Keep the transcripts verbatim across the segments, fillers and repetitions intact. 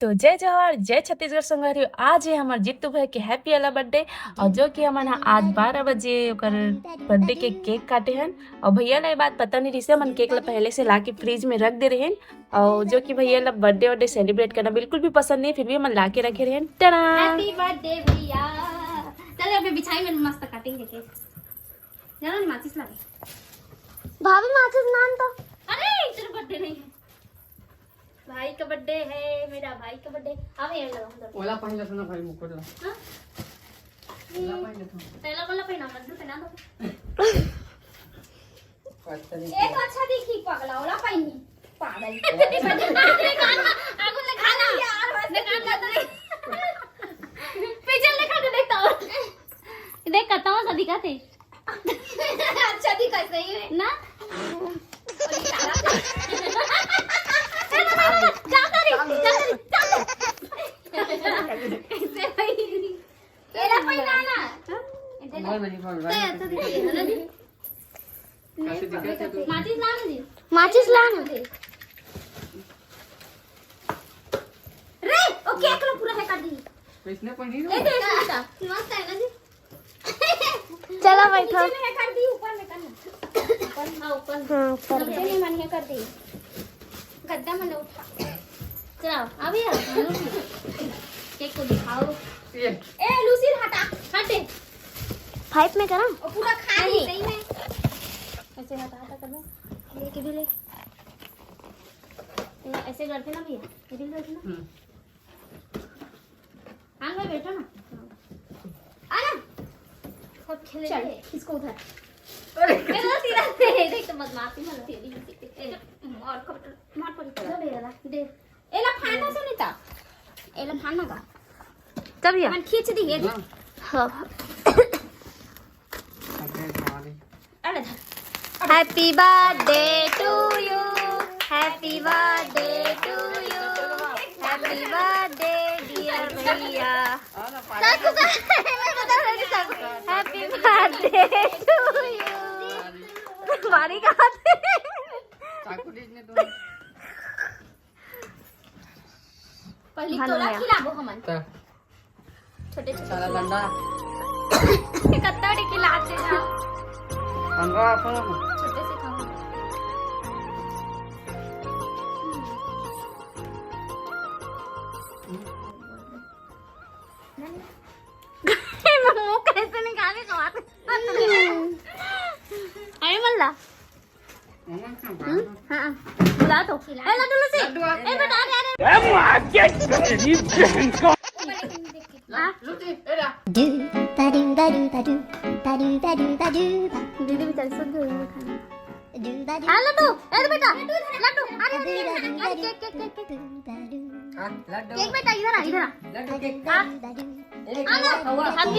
तो जय जोहार, जय छत्तीसगढ़ संगवारी हो। आज हे हमर जीतू भाई के हैप्पी वाला बर्थडे, और जो कि हमन ह आज बारह बजे ओकर बर्थडे के केक काटे हन। और भैया ला ये बात पता नहीं रहिसे, हमन केक ला पहले से ला के फ्रिज में रख दे रहेन। और जो कि भैया ला बर्थडे वर्डे सेलिब्रेट करना बिल्कुल भी पसंद नहीं, फिर भी हमन ला के रखे रहेन। टना! हैप्पी बर्थडे भैया। चल, अबे बिछाई में मस्त काटेंगे केक। जाना नहीं, माचिस ला। भाभी, माचिस लान तो। अरे, तेरा बर्थडे नहीं है। भाई का बर्थडे है, मेरा भाई का बर्थडे। अब ये लो, हम लोग। ओला पहन लेथन ना भाई, मुकुट ला। हाँ? ओला पहन लेथन। पहला वाला पहना, लड्डू पहना दो। अच्छा, ये तो अच्छा दिखी, पगला ओला पहनी। पागल। आगू ले खाना। यार, बस निकाल दे। पीछे ले खा के देखता हूँ। देख, कतवा सा दिखा थे। अच्छा दिखा सही में। ना? जाता रही, जाता रही, जाता रही। कैसे भाई? तेरा पहना ना। इधर नहीं, नहीं, नहीं। तो ऐसा दिखा, है ना? कैसे दिखा थे तू? माचिस ला ना जी। माचिस ला ना। रे, ओ केक ला पूरा है कर दी। इसने पहनी ए, ना? दे, इसने का? मस्त है ना जी? चला बैठो। नीचे में है कर दी, ऊपर में कर ना। ऊपर, हाँ, ऊपर में। हाँ, ऊपर में। नीचे में मन है कर दी। गद्दा में लो उठा। चलाओ, अभी आओ, हम लोग केक को दिखाओ। ये। ए, लूसी हटा, हटे। फाइव में करा? और पूरा खा नहीं। सही में। ऐसे हटा, हटा कर दो। ये के भी ले। ये ऐसे करते ना भैया, ये भी करते ना। हम्म। आंग में बैठो ना। आ ना। सब खेले चल, दे। इसको उधर। अरे। मेरा सीधा दे, देख तो बदमाशी मत तेरी। ए, मार खपट, मार पड़ी तो। दे, दे। एला फाना सुनीता। एला फाना का। तब या? मन खींच दी, ये दे। हाँ। हाँ। अरे धर। Happy birthday to you, happy birthday to you, happy birthday dear भैया। चाकू का, चाकू। Happy birthday to you। मारी कहाँ थे? चाकू दीजिए तो। पहले भानु तोला भैया। खिलाबो हमन। का? छोटे छोटे साला खिला। डंडा। कत्ता बड़ी खिलाते जाओ। पंद्रह सौ। छोटे से खाओ। मुंह कैसे निकाले खाते? अरे मल्ला। हम्म? हाँ। बुला तो। ए, लड्डू लूसी। लड्डू आ ए, बेटा, अरे, अरे। ए, मार के तेरी बहन को। हाँ। लूसी, ए, ला। दू, बा, दू, बा, दू, बा, दू, बा, दू, बा, दू, बा, दू, बा। दीदी बेचारी सुन के हुई खाना। दू, बा, दू। हाँ, लड्डू। ए, बेटा। लड्डू। अरे, अरे, अरे, अरे, केक, केक, केक, केक। हाँ, लड्डू। केक बेटा, इधर आ, इधर आ। लड्डू, केक। हाँ। बा, दू। ये देख, आ ना, कौवा, कौवा, happy।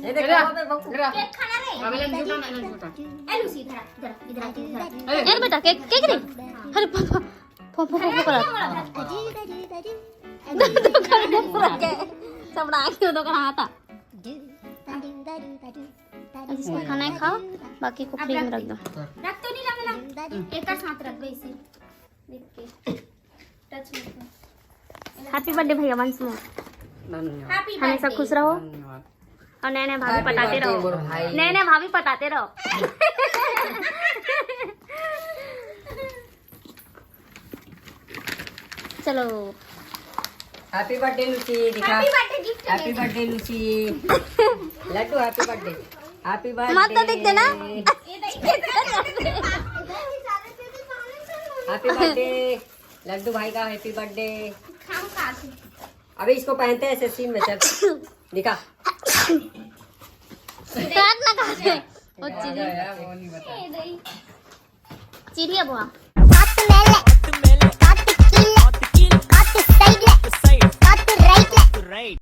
ये देख, कौवा पे बकु। केक खाना रे। अब इधर झूठा ना, इधर झूठा। ए लूसी, इधर आ, इधर आ, इधर आ, इधर आ। ए बेटा, केक, केक रे। अरे पापा, पापा, पापा करा। सब डाल के दो करा आता। इसको खाना है खाओ, बाकी को फ्रिज में रख दो। रख तो नहीं लगना। एक का साथ रख दो इसे। देख के। टच मत कर। Happy birthday भैया, once more। धन्यवाद। Happy हमेशा birthday। खुश रहो। धन्यवाद। और नए नए भाभी पटाते रहो। नए नए भाभी पटाते रहो। चलो। Happy birthday लूसी, दिखा। Happy birthday gift। Happy birthday Lucy. Laddu, happy birthday। Happy birthday। मत तो दिखते ना। Happy birthday। लड्डू भाई का happy birthday। खाम खा के। अबे इसको पहनते हैं ऐसे सीन में, चल। दिखा। काट ना खा के। वो चिड़िया। चिड़िया बुआ।